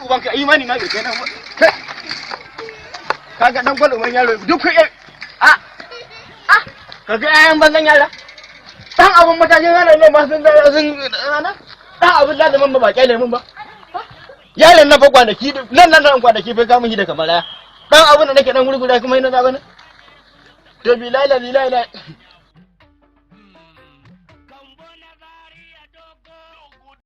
Ubanka imani na bai kai nan. Kai, kaga dan gwal uban yaro duk kai. A a, kaga ayan banzan yara, dan abun matakin yaran nan ma sun rana dan abun lazumin ba, ba kyale mun ba. Yaron nan fa kwanaki nan nan nan kwanaki fa kamun shi da kamar dan abun da nake dan gurgura kuma ina zaga nan. To bilahi la ilaha.